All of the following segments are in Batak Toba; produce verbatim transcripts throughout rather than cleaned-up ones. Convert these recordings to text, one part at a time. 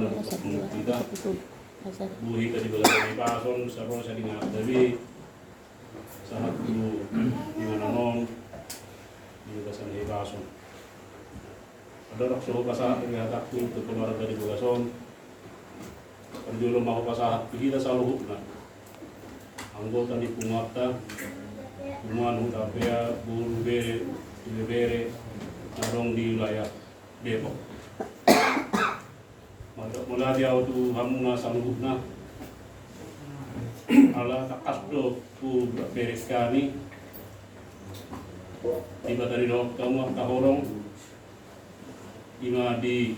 Hita, bohi hita di bagasan hipason, saro sa di ngana tabi, sahat tu di ngana non, di bagasan hipason. Adong so hupasahat di hatangku tu keluarga di bagason. Parjolo ma hupasahat tu hita saluhutna. Anggota ni punguanta, punguan Hutapea, boru, bere, ibebere, na adong di wilayah Depok. Mandok mauliate au tu hamuna saluhutna. Ala tangkas do hubereng hami. Dipatari dohot hamu angka holong. Ima di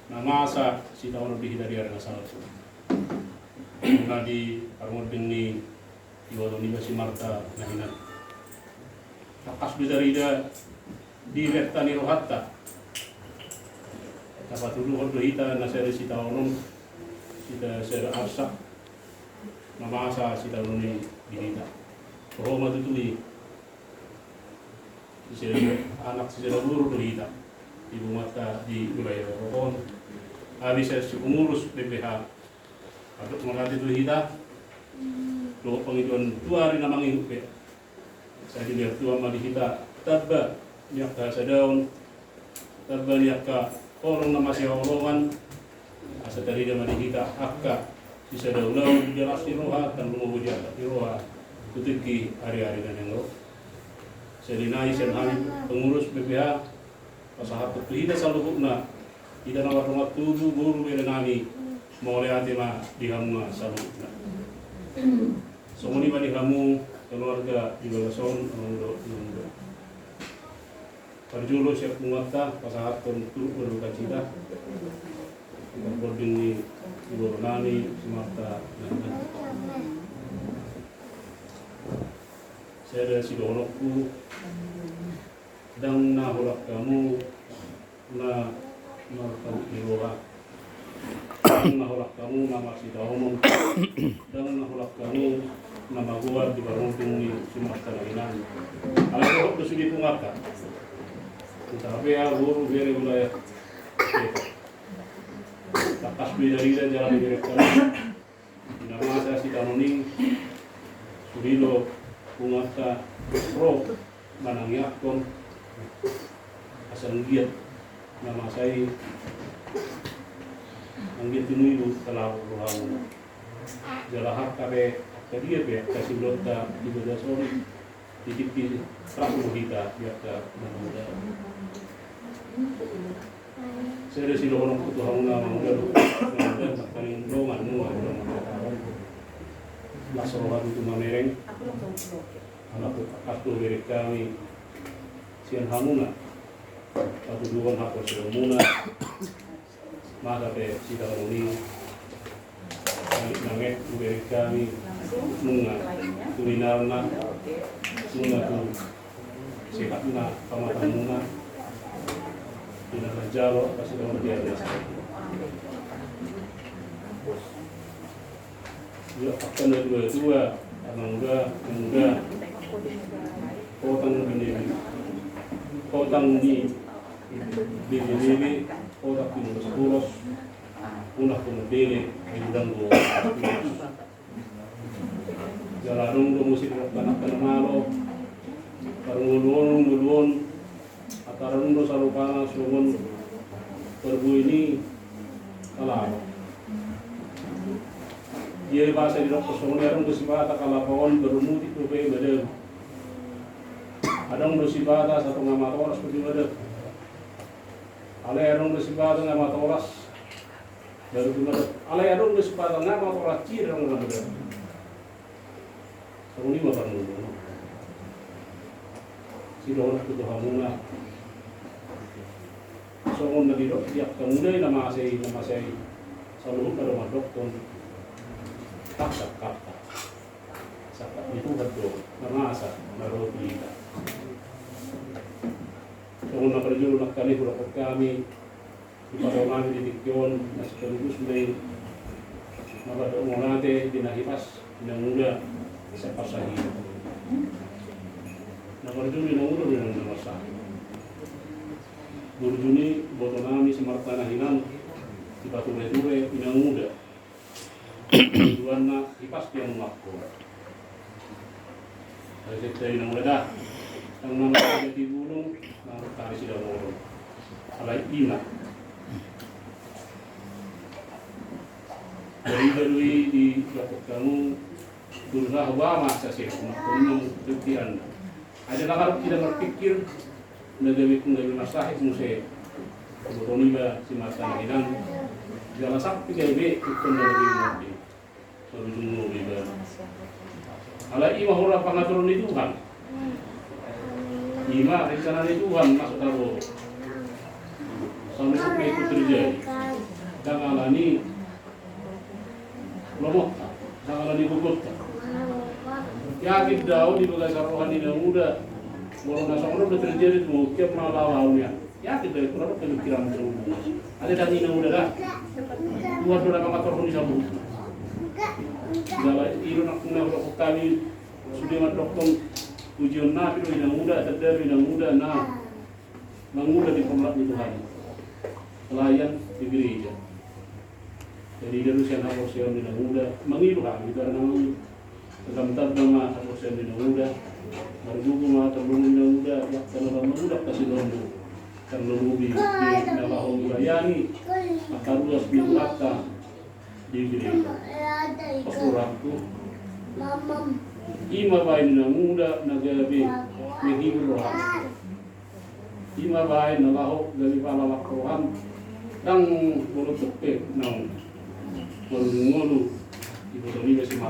na masa sitaonon di hita di ari na salpu. Ima di parmonding ni iboto niba si Marta na hinan. Tangkas do tarida di renta ni rohanta. Tapatuduhon do hita na sada sitaonon, sita sada arsak, na masa sitaonon i di hita. Toho ma tutu i. Sisada anak sisada boru do hita. Di punguanta di wilayah Depok on. Abis i si pengurus B P H. Adong mauliate do hita. Dohot pangidoan tu ari na mangihut be. Sai dilehon Tuhan ma di hita tamba ni angka hasadaon, tamba ni angka holong na masihaholongan, asa tarida ma di hita angka sisada ulaon di las ni roha, tarlumobi di angka ni roha tu tingki ari-ari na naeng ro. Sai di na i sian hami pengurus B P H, pasahathon tu hita saluhutna, hita na mardongan tubu, boru, bere nami, mauliate ma di hamuna saluhutna. Songon i ma di hamu keluarga di bagason, amang dohot inang. Parjolo sian punguanta pasahathon turut berdukacita di parmonding ni iboto nami si Marta na hinan. Sada sidohononku, ndang na holan hamu na marhite ni roha, ndang na holan hamu na marsitaonon, ndang na holan hamu na magoar di parmonding ni si Marta na hinan. Alai dohot do sude punguanta, Hutapea, boru, bere, wilayah Depok. Tangkas do tarida jala dibereng hami. Na masa sitaonon i, sude do punguanta ro manangiangkon asa anggiat na masa i, anggiat tinubu talap rohamuna. Jala hata pe, angka dia pe angka siulaonta di bagason on, di tingki rap do hita di angka na masa i. Sada sidohononku tu hamuna amang dohot inang, na paling dongan nunga las roha tutu mamereng. Ala tangkas do hubereng hami sian hamuna patuduhon haporseaonmuna. Masa pe sitaonon i, na naeng hubereng hami nunga tu ninna, nunga tu sehatna pamatanmuna. Di na manjalo pasidongan di ari na salpu. Ia, angka na tua-tua, anak muda, anak muda, potang ni, potang ni, bili-bili, potang ni ulos-ulos, unang tu mendele, ai godang do. Jala adong do muse di angka na malo, parngoluon, ngoluon, antara adong do salupana songon parbue ni kalapa. Ia di basa didokkon songon i, adong do sipata kalapa on bermutik dope madabu. Adong do sipata satonga matoras dope madabu. Alai adong do sipata nga matoras baru tu madabu. Alai adong do sipata nga matoras cir adong na madabu. Songon i ma parngoluon. Sidohononku tu hamuna, songon na didok di angka muna i na masa i, na masa i, saluhutna do mandokkon, tangkas, tangkas. Sangkap ni Tuhan do na masa na ro tu hita. Songon na parjolo nangkin i hudokkon hami, di pasahat nami di tingki on, na sekaligus ma i, na mandok mauliate di na hipas, di na muda, sian parsahit. Na parjolo di na muda, di na muda parsahit. Burju ni iboto nami si Marta na hinan, Pature-ture inanguda. Tuduhanna i pasti anu makko. Alai setta inanguda da. Tang nama di bulung, nang tari sida bolong. Alai ima. Jadi dari di dapat kamu berusaha ba masa sih, makko inang pikiran. Ada lah kalau tidak berpikir, na gabe, na gabe marsahit muse. Boto niba si Marta Nahinan. Jala sampe gabe, ikon na gabe mati. Sabi dungo iba. Alai ima hura pangaturan ni Tuhan. Ima rencana ni Tuhan masuk tabo. Sampai sampai itu terjadi. Dang alani lomotta, dang alani gogotta. Yakin do au di bagasan roha ni inanguda, molo na songon on do terjadi tu, mungkin ma laho au nian. Yakin do au, kurang pemikiran terhubung. Ada dang inanguda da. Tuhan do na mangaturhon i sabutu. Jala i do na hudok hami sude mandokkon, ujion na pi do inanguda, tanda do inanguda na manguda di hormat ni Tuhan. Pelayan di gereja. Jadi, dari sian haporseaon ni inanguda, mangido hami, karena mangido. Tetap tanda ma haporseaon ni inanguda. Margogo ma tarlumobi inanguda, ya, karena manguda kasih lombu. Tarlumobi di na laho melayani, angka ruas ni Tuhanta di gereja. Pasurangku. Ima baen inanguda na gabe menghibur roham. Ima baen na laho gabe palalap roham. Dang molo tuk pe naung marulungolu. Iboto niba si Marta.